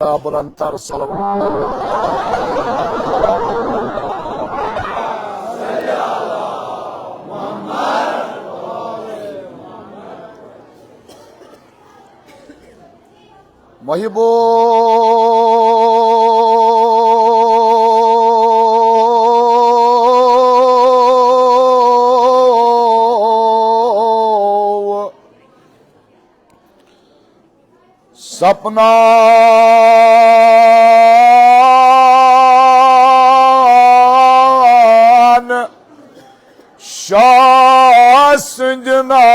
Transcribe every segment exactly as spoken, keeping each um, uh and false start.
بلند تر صلوات۔ محبو سپنان شاہ سٕنٛدِ ناوٕ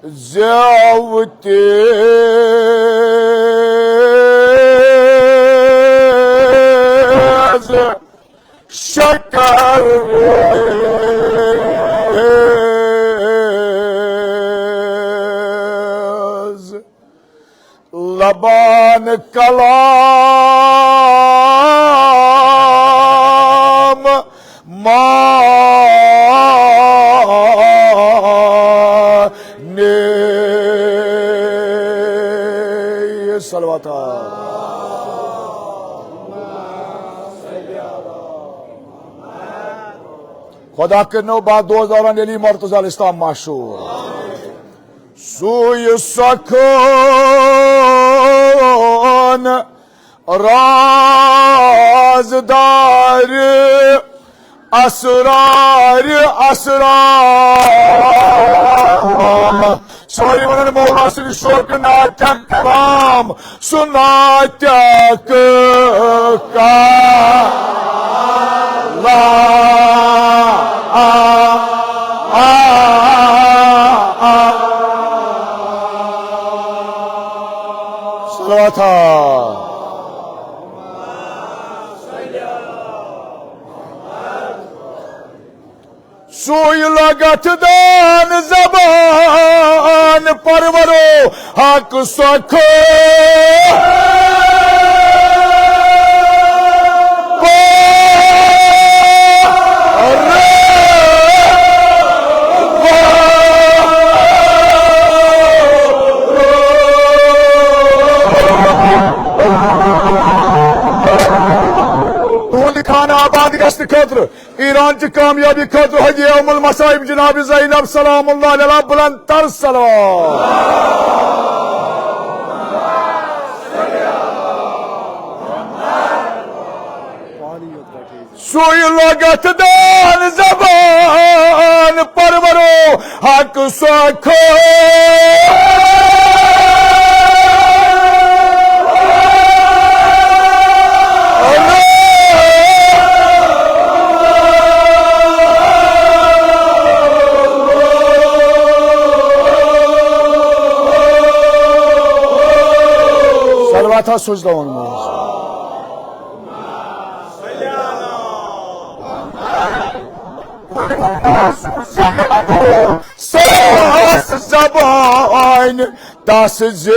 زیوٕ تیز شکر ریز۔ لبان کلام مانے۔ صلوات۔ خدا کٔرنو با دوست دوران علی مرتضی الاسلام مشہور۔ سُے سۄ کھٲن رازدار اسرار اسرار۔ سٲری ونان مولا سٕنٛدِ شوقہٕ ناتک کلام۔ سُہ ناتک کلام۔ صلوات۔ سُے لغت دان زبان پرورو حق سۄ کھٲر۔ تُہُنٛد خانہٕ آباد گژھنہٕ خٲطرٕ، ایران چہِ کامیٲبی خٲطرٕ ہدیہ ام المصائب جناب زینب سلام اللہ علیہا بلند تر صلوات۔ سُے لغت دان زبان پرورو حق سۄ کھٲر۔ صلوات ہا سوزدون منٛز۔ ساس زبان تس زیوِ۔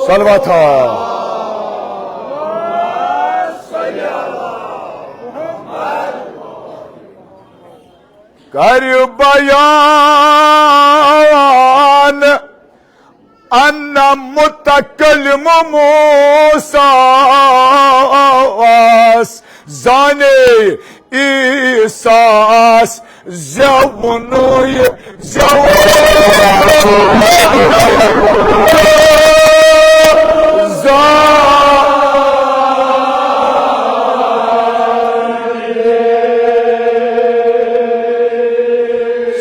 صلوات۔ کر بیان ان متکلم موسیٰ زانے عیسیٰ زیوُنُے زیوُن۔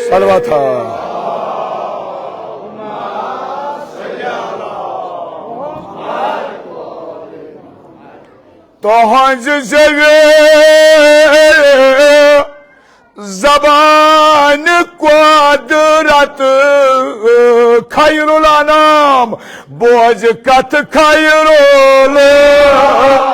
صلوات۔ تُہٕنٛزِ زیوِ زبانہِ قۄدرت خیر الانام، بوزِ کتھ خیر الانام۔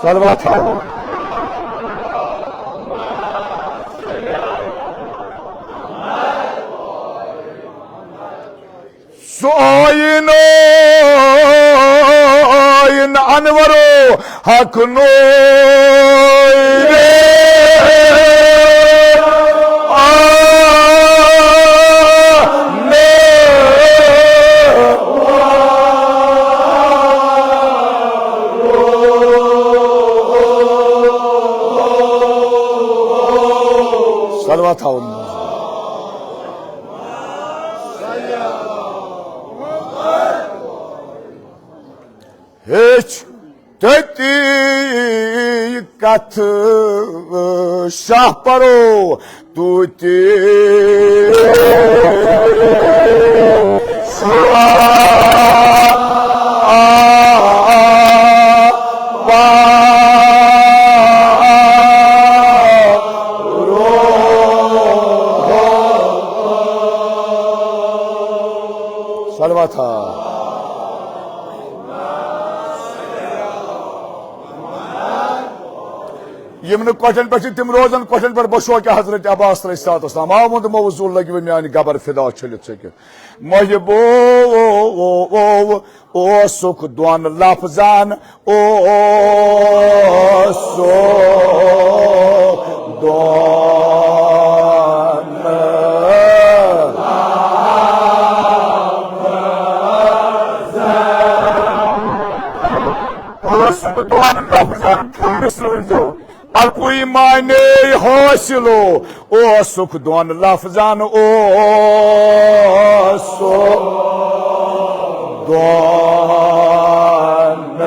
صلوات۔ سُہ آیِن، آیِن انورو حق نوٗرِ۔ آ، نوٗر۔ صلوات ہاوُن۔ ہیٚچھ تٔتی کتھ شاہ پرو توتہِ۔ صلوات ہا۔ یِم نہٕ کۄٹھٮ۪ن پٮ۪ٹھ چھِ، تِم روزن کۄٹھٮ۪ن پٮ۪ٹھ۔ بشوکِ حضرت عباس علیہ الصلوۃ والسلام آو ووٚنمُت، موضوع لٔگِو میانہِ گبر فدا چھٔلِتھ ژھیٚکِتھ۔ محبوب اوسُکھ دۄن لفظن اوسُکھ دۄن۔ اوسُکھ دۄن لفظن، تٔمِس روٗزِو اَکُے معنی حٲصِلو۔ اوسُکھ دۄن لفظن، اوسُکھ دۄن۔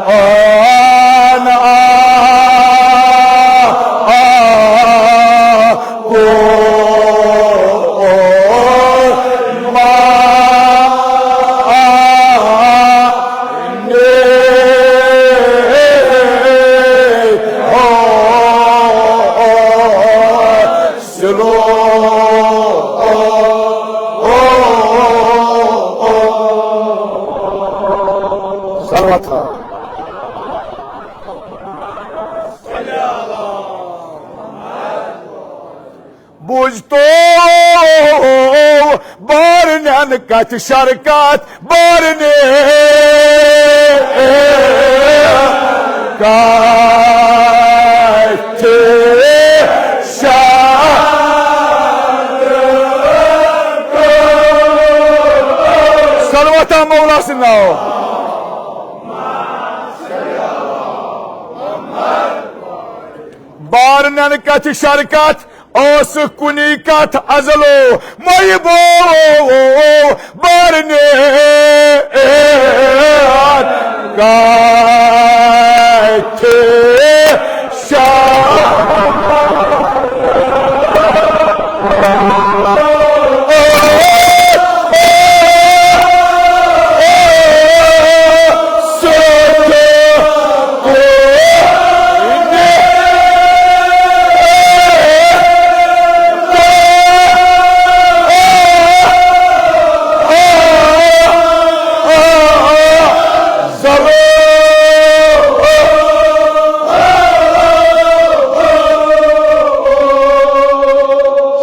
آن، آ، آ، آ، کو، ما، آ، نے، او، او، او، سلو۔ صلوات۔ بوٗزتو بارنٮ۪ن کتھِ شرکت، بارنہِ کتھِ شرکت۔ صلوات مولا سٕنٛدِ ناو۔ بارنٮ۪ن کتھِ شرکت، ٲسٕکھ کُنی کتھ ازلو، مے بو بارنہِ کتھِ شا۔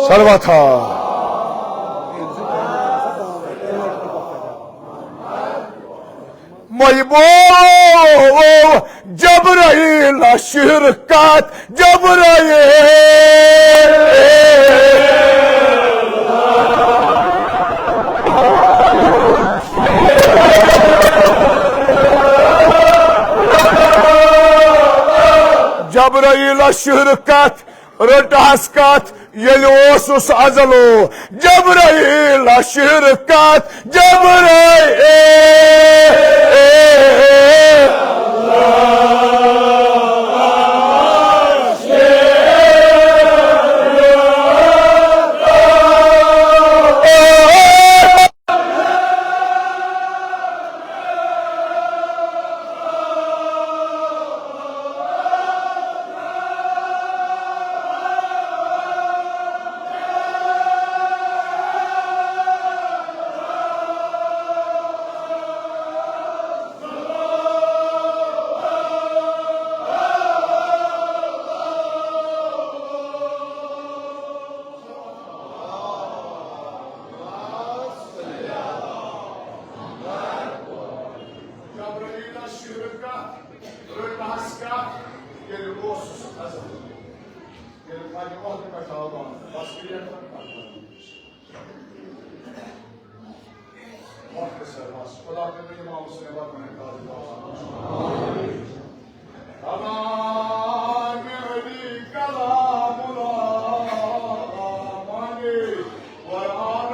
صلوات ہا۔ مے بو جبرائیل شرکت، جبرائیل جبرائیل شرکت۔ رٔٹہَس کتھ، ییٚلہِ اوسُس ازلو جبرائیل شرکت، جبرائیل۔ مختصر بس، خدا کٔرِنۍ امام حسین وطن قاضی۔ کلام علی کلام اللہ، معنی قرآن۔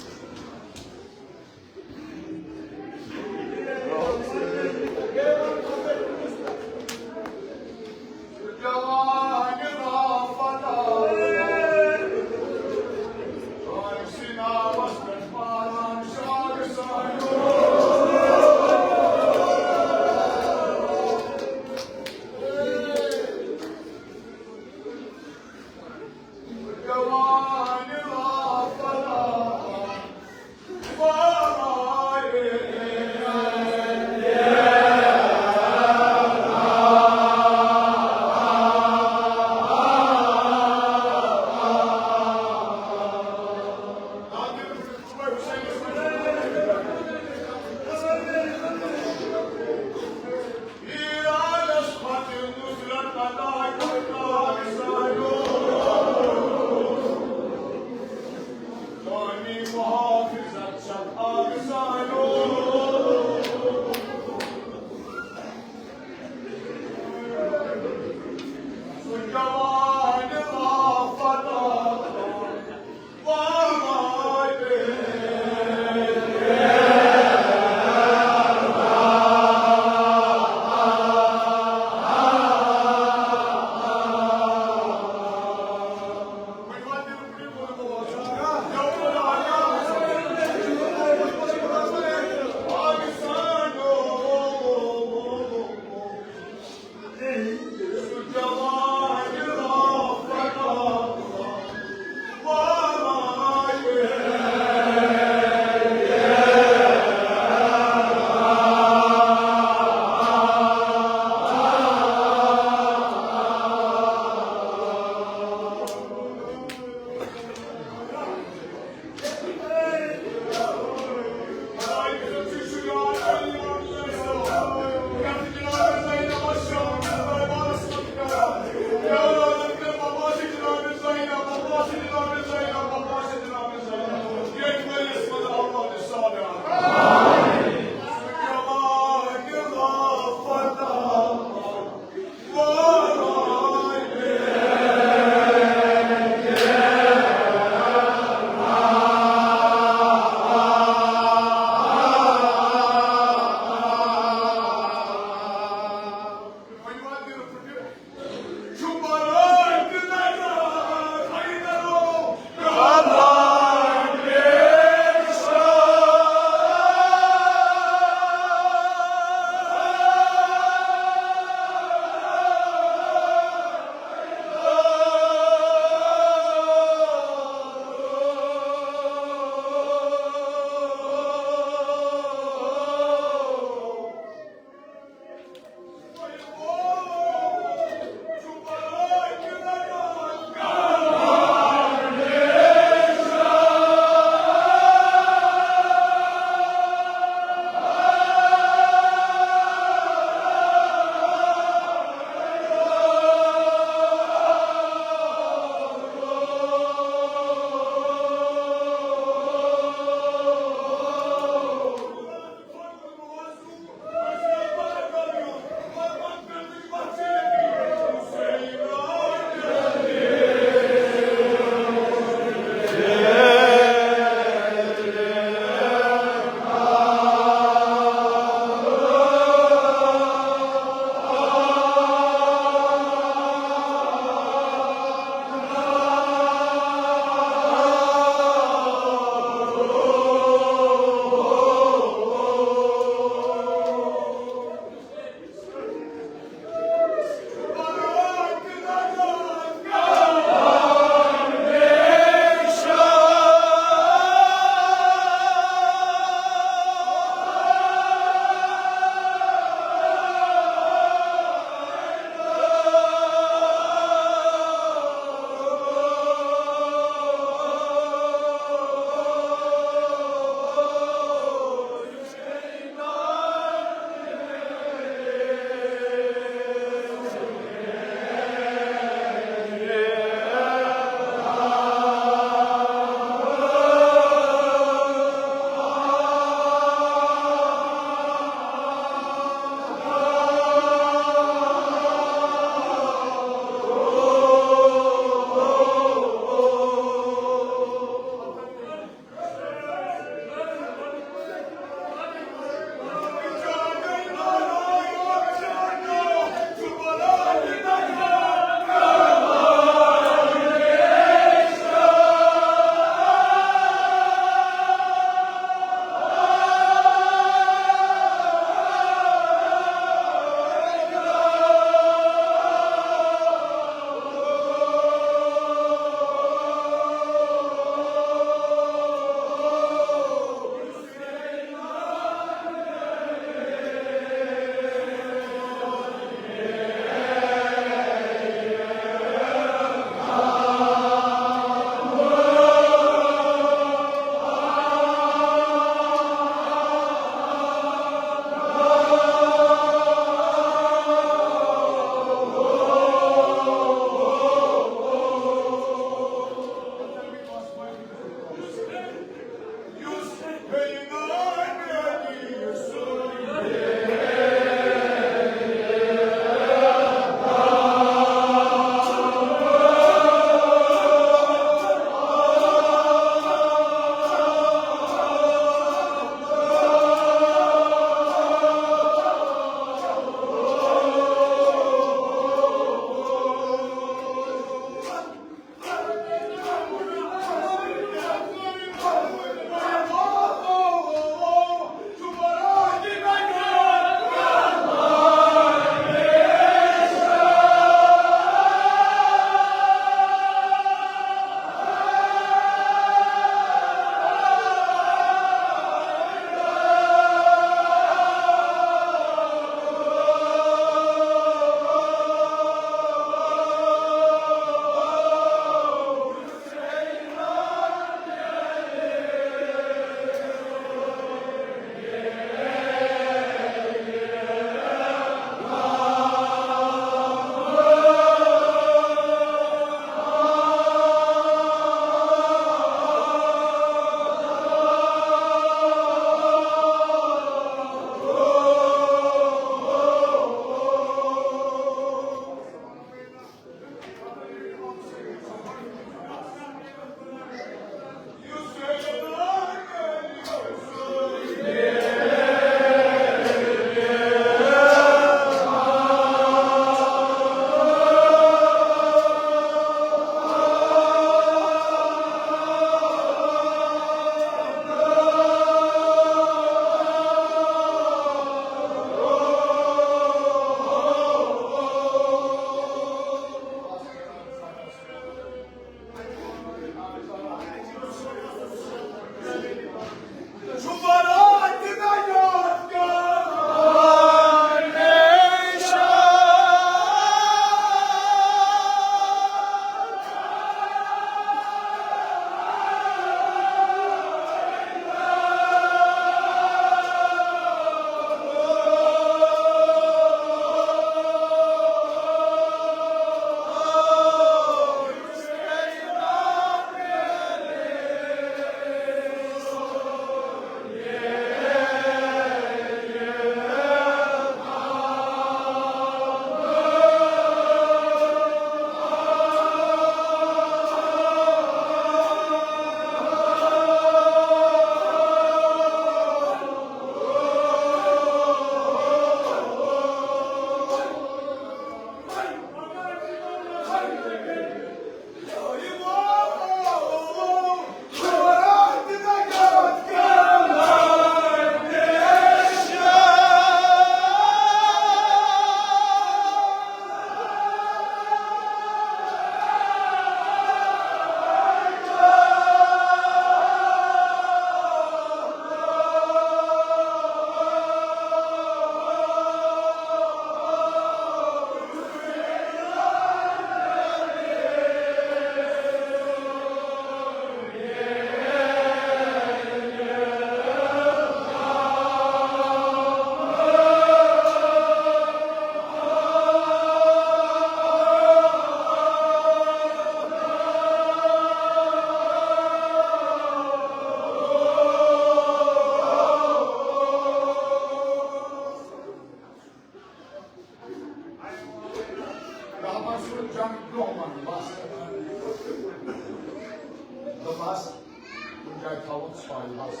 بس، کُنہِ جایہِ تھاوُن ژھایہِ بس۔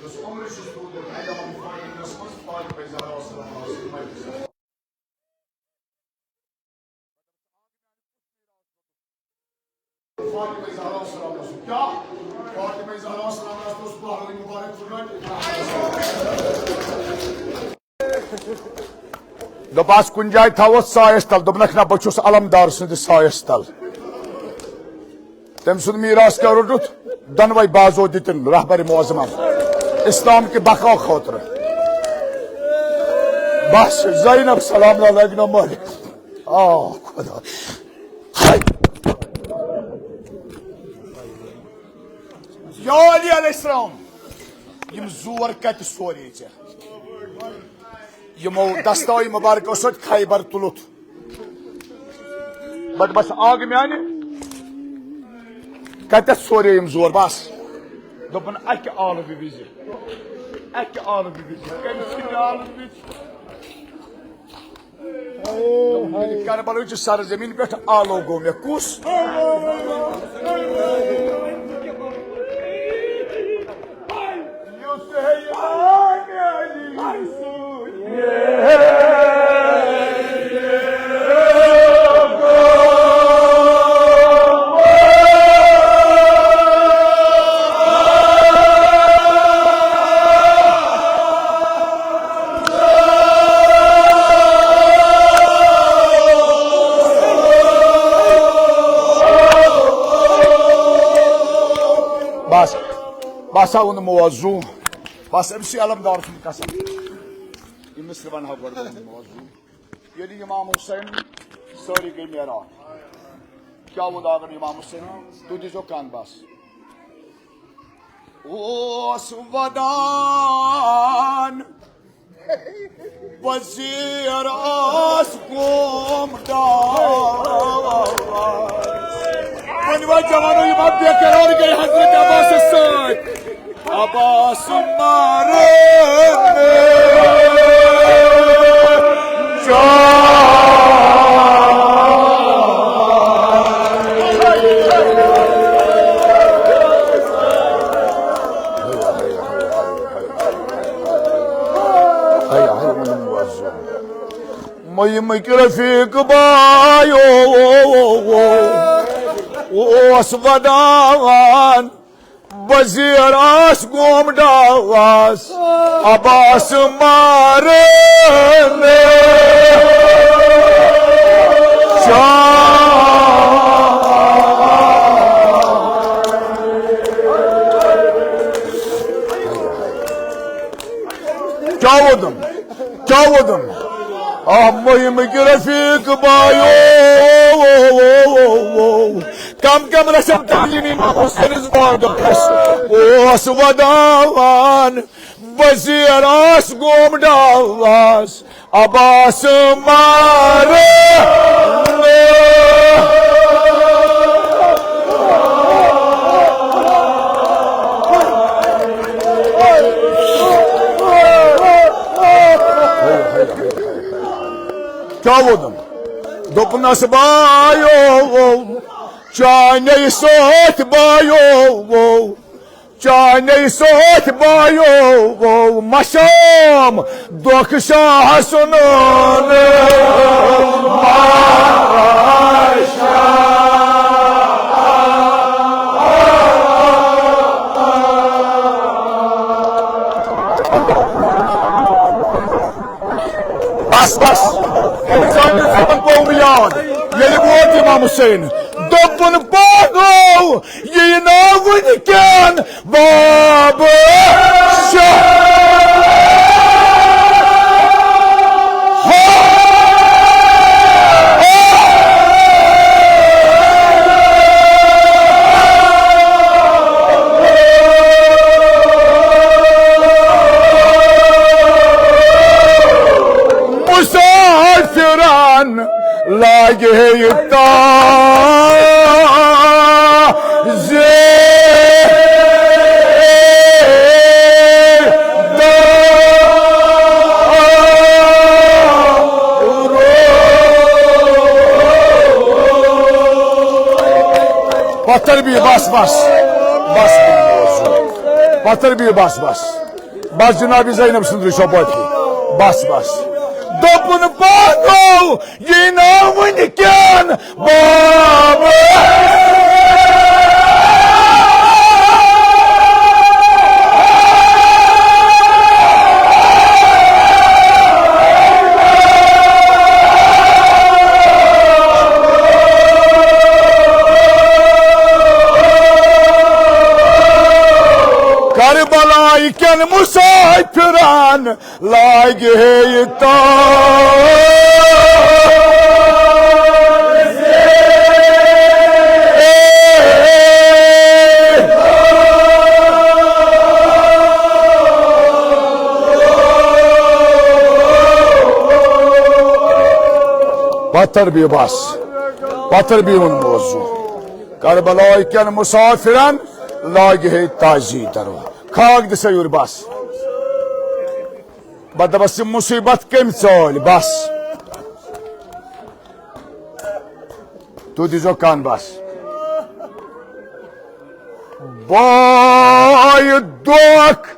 یۄس عمرِ چھُس روٗدمُت، اَتہِ آو فاطمس منٛز فاطمہ زہرا سلام اللہ علیہا۔ فاطمہ زہرا سلام اللہ علیہا۔ کیٛاہ؟ فاطمہ زہرا سلام اللہ علیہا اوس پہلوی مُبارک پھُٹرٲوِتھ۔ دوٚپہَس، کُنہِ جایہِ تھاوَتھ سایَس تَل۔ دوٚپنَکھ، نہ، بہٕ چھُس علمدار سٕنٛدِس سایَس تَل۔ تٔمۍ سُنٛد میٖراث کیٛاہ روٚٹُتھ؟ دۄنوَے بازو دِتِن رہبر معظمَن اِسلام کہِ بقا خٲطرٕ۔ بس، زینب سلام اللہ لٲگۍ نہ مٲرِتھ۔ آ، خۄدا۔ یا علی علیہ السلام، یِم زور کتہِ سورے ژےٚ؟ یِمو دستاوی مبارکو سۭتۍ خیبر تُلُتھ۔ بٹ بس آگ میانہِ، کتٮ۪تھ سورے یِم زور؟ بس دوٚپُن، اکہِ آلہٕ وِزِ، اکہِ آلہٕ وِزِ، کمہِ سٕنٛدِ آلہٕ وِزِ؟ کربلٕچ سرزمین پٮ۪ٹھ آلو گوٚو مےٚ۔ کُس؟ بس، بس ہا ووٚن موضوع۔ بس أمِس چھُ علمدار سُنٛد قسم۔ یہِ مصرِ ونہٕ ہا گۄڈٕ ووٚن موضوع۔ ییٚلہِ امام حسین سٲری گٔے میران، کیٛاہ ووٚن اگر امام حسین؟ تُہۍ دیٖزیو کن بس۔ اوس ودان وزیر آس گوم ڈاس۔ وۄنۍ وۄنۍ جوانو، یِم اَتھ بے قرار گٔے حضرت عباسس سۭتۍ۔ عباس مارن چا۔ مٔیمٕکۍ رفیق بایو اوس ودان، وزیر آس گوم ڈاس، عباس مارن شاہ۔ کیٛاہ ووٚنُم؟ کیٛاہ ووٚنُم؟ آ، مُہِم کہِ رفیق بایو، کم کم رسم تعلیمی امام حسینس باغس اوس ودان، وزیر آس گوم ڈاس۔ عباس مار۔ کیٛاہ ووٚنُم؟ دوٚپنس بایو، چانے سۭتۍ بایو، چانے سۭتۍ بایو مشام دۄکھ شاہ سُنان۔ بس، بس۔ اِنسان چھُ زبان پوٚرمُت یاد۔ ییٚلہِ ووت امام حسین، دوٚپُن، پاگو، یہِ ناو وٕنکٮ۪ن باب شاہ۔ مسافرن لاگہِ ہے تازِ۔ پتھر بِہِو، بس، بس۔ بس، پتھر بِہِو، بس، بس۔ بس جناب زینب سٕنٛدرِ چھو پٲٹھۍ۔ بس، بس۔ دوٚپُن پانو یی نا وٕنکٮ۪ن بابا۔ کربلایہِ کٮ۪ن مسافرن لاگہِ ہے یہِ تاج۔ پتھر بِہِو، بس۔ پتھر بِہِو، موضوع۔ کربلایہِ کٮ۪ن مسافرن لاگہِ ہے تازی درو۔ خاک دِ سا یورٕ، بس۔ بہٕ دَپَس، یہِ مُصیٖبت کٔمۍ ژٲلۍ؟ بَس۔ تُہۍ دیٖزیو کَن بَس۔ بایہِ دۄکھ،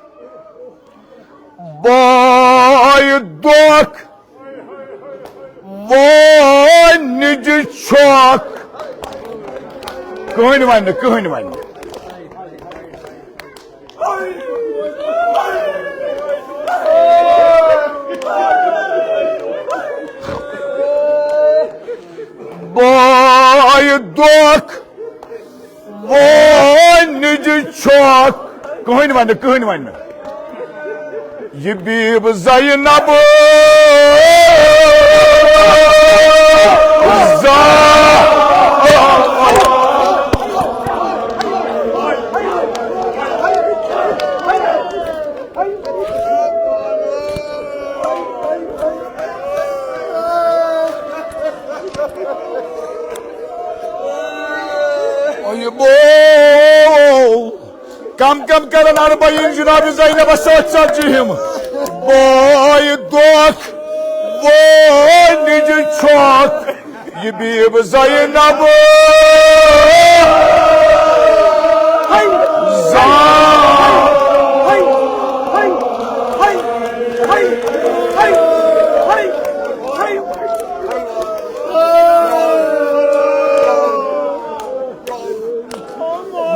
بایہِ دۄکھ، وۄنۍ نِجہِ چھۄکھ۔ کٕہٕنۍ وَنہِ نہٕ، کٕہٕنۍ وَنہِ نہٕ۔ بایہِ دۄکھ، وۄنۍ نِجہِ چھۄکھ۔ کٕہٕنۍ وَنہِ نہٕ، کٕہٕنۍ وَنہِ نہٕ۔ یہِ بیٖب زینب زا۔ یہِ بو۔ کم کم کرن اربعین جناب زینبس سۭتۍ ژتجی ہم۔ بایہِ دۄکھ، وۄنۍ نِجہِ چھۄکھ، یہِ بیٖب زینب زان۔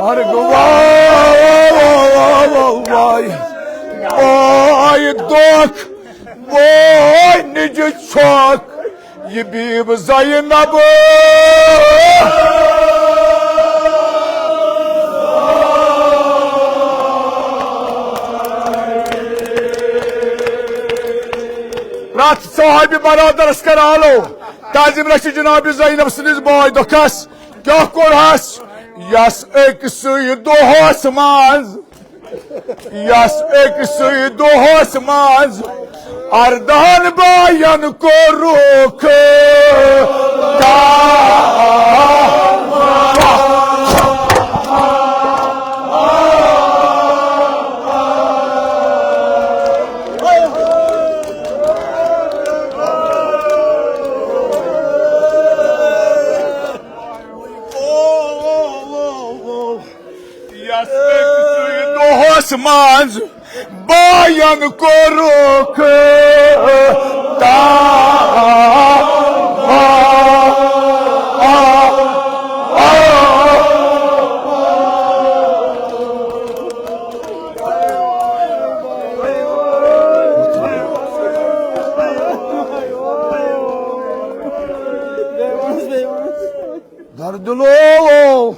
مرگ وا-، وا-، وا-، وا-، واے۔ واے دۄکھ، واے نِجہِ چھۄکھ، یہِ بیٖب زینب۔ پرٛٮ۪تھ صحابی برادرس کر آلو۔ تعظیم رسید جناب زینب سٕنٛدِس باے دۄکھس۔ کیٛاہ کوٚرہس؟ یس أکسٕے دۄہس منٛز، یس أکسٕے دۄہس منٛز اردہن باین کوٚرُکھ دعویٰ۔ یس أکسٕے دۄہس منٛز باین کوٚرُکھ دعویٰ۔ دردلو،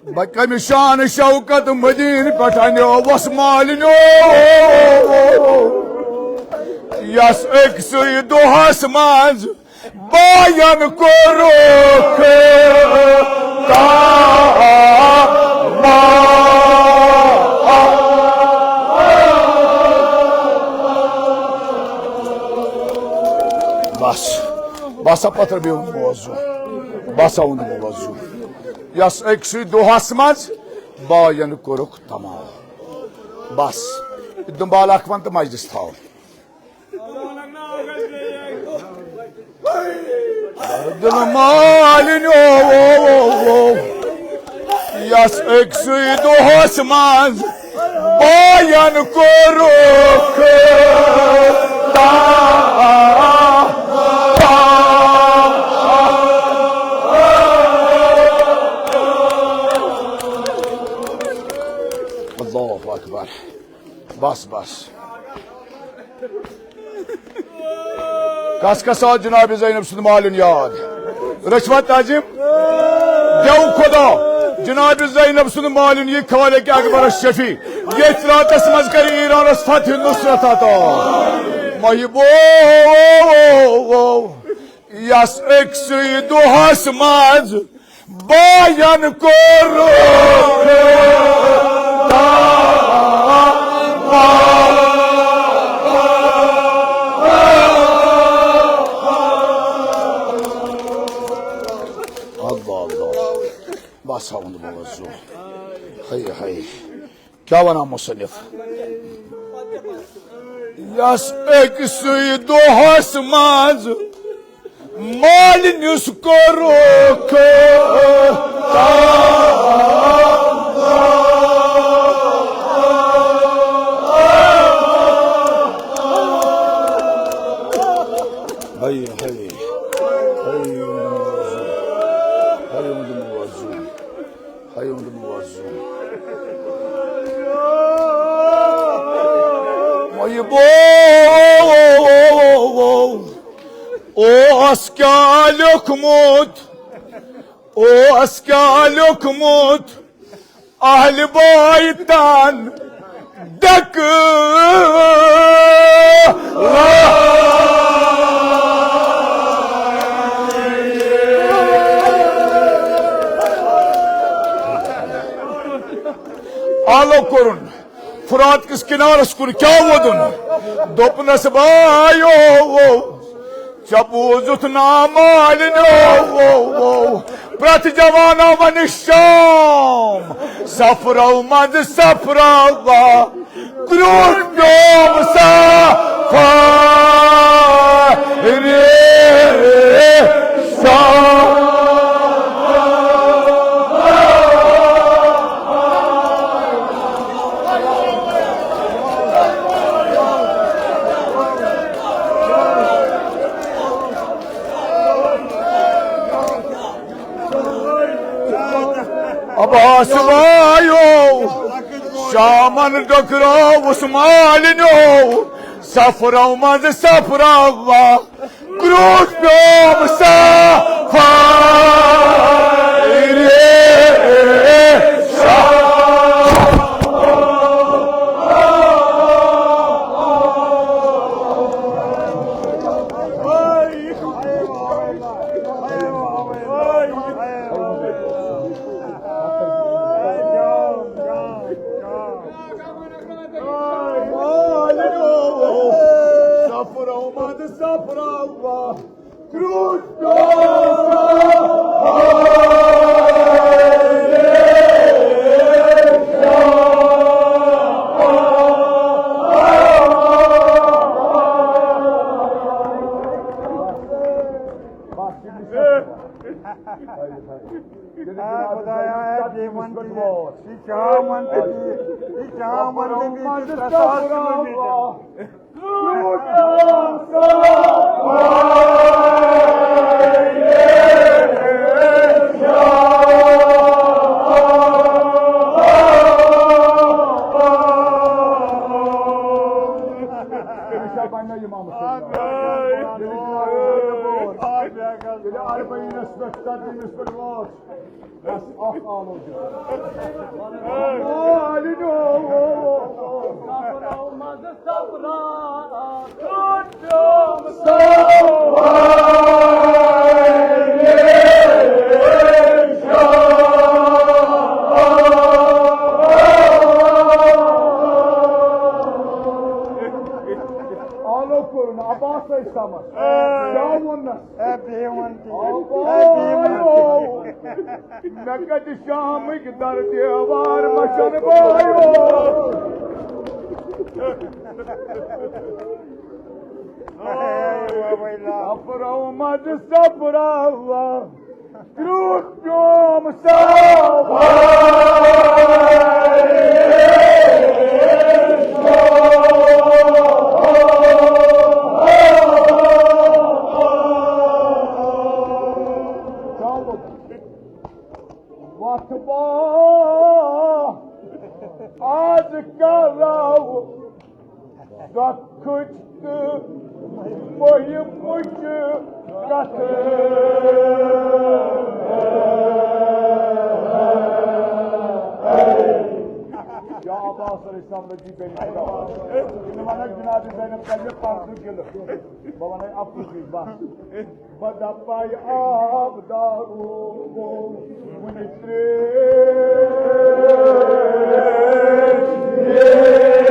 بہٕ کمہِ شان شوکت مدینہٕ پٮ۪ٹھ انیوس مالِنیو، یس أکسٕے دۄہس منٛز باین کوٚرُکھ دعویٰ۔ بس، بس ہا پتھر بیٚیہِ اوٚن موضوع، بس ہا اوٚن موضوع۔ یس أکسٕے دۄہس منٛز باین کوٚرُکھ تمام۔ بس، دُنبال اکھ ون تہٕ مجلس تھاو۔ دِلہٕ مالِنیو، او، او، او۔ یس أکسٕے دۄہس منٛز باین کوٚرُکھ تباہ۔ اللہ اکبر۔ بس، بس۔ کس کس آو جناب زینب سُنٛد مالِن یاد؟ رٔچھوا تعظیم؟ دیو خدا۔ جناب زینب سُنٛد مالِن یہِ خالق اکبر شفیع۔ ییٚتھۍ راتس منٛز کرِ ایرانس فتح نصرت عطا۔ محبو، یس أکسٕے دۄہس منٛز باین کوٚرُکھ تباہ۔ اللہ، اللہ۔ بس ہا، اُنٛد موضوع۔ ہاے، ہاے۔ کیا ونان مصنف؟ یس أکسٕے دۄہس منٛز مالِنِس کوٚرُکھ۔ ہاے، ہاے۔ ہاے، اُنٛد موضوع۔ ہاے، اُنٛد موضوع۔ ہاے، اُنٛد موضوع۔ وۄنۍ بو-، اوس کیٛاہ لیوٚکھمُت؟ اوس کیٛاہ لیوٚکھمُت؟ اہلِ بٲیتن ڈکہٕ آلو کوٚرُن۔ فرات کِس کنارس کُن کیٛاہ وودُن؟ دوٚپنس، بایو، ژےٚ بوٗزُتھ نا مالِنیو، پرٛٮ۪تھ جوانا ونہِ شام، سفرو منٛزٕ سفروا، کرٛوٗٹھ پیوم سفرِ شام۔ عباس بایو، شامن ڈکراوُس مالِنیو، سفرو منٛزٕ سفروا، کرٛوٗٹھ پیوم سفرِ شام۔ سفرو منٛزٕ سفروا، کرٛوٗٹھ پیوم۔ آ، خدایا، اے بیمن تہِ، یہِ چھِ ہاوان تہِ، یہِ چھِ ہاوان تہِ، یہِ چھِ ترٛےٚ ساس کِلوٗ میٖٹر۔ بس اکھ آلو دِیِو۔ مالِنیو۔ سفرو منٛزٕ سفرا، کرٛوٗٹھ پیوم سفرِ شام۔ آلو کوٚرُن عباس سمس۔ کیٛاہ ووٚننس؟ اے بیمن تہِ، اے بیمن تہِ۔ مےٚ کتہِ شامٕکۍ در دیوار مچھن بایو۔ سفرو منٛزٕ سفروا، کرٛوٗٹھ پیوم سفرِ آز کراو دۄکھٕچ تہٕ مُہِمٕچ کتھ۔ یا عباس علیہ السلام، نجیب بن خدا۔ یِم وَنان جناب زینب کَرِ مےٚ پردٕ گِلہٕ۔ بہٕ وَنَے اَپُزُے، بَس۔ بہٕ دَپَے آب دارو وُنہِ ترٛیش۔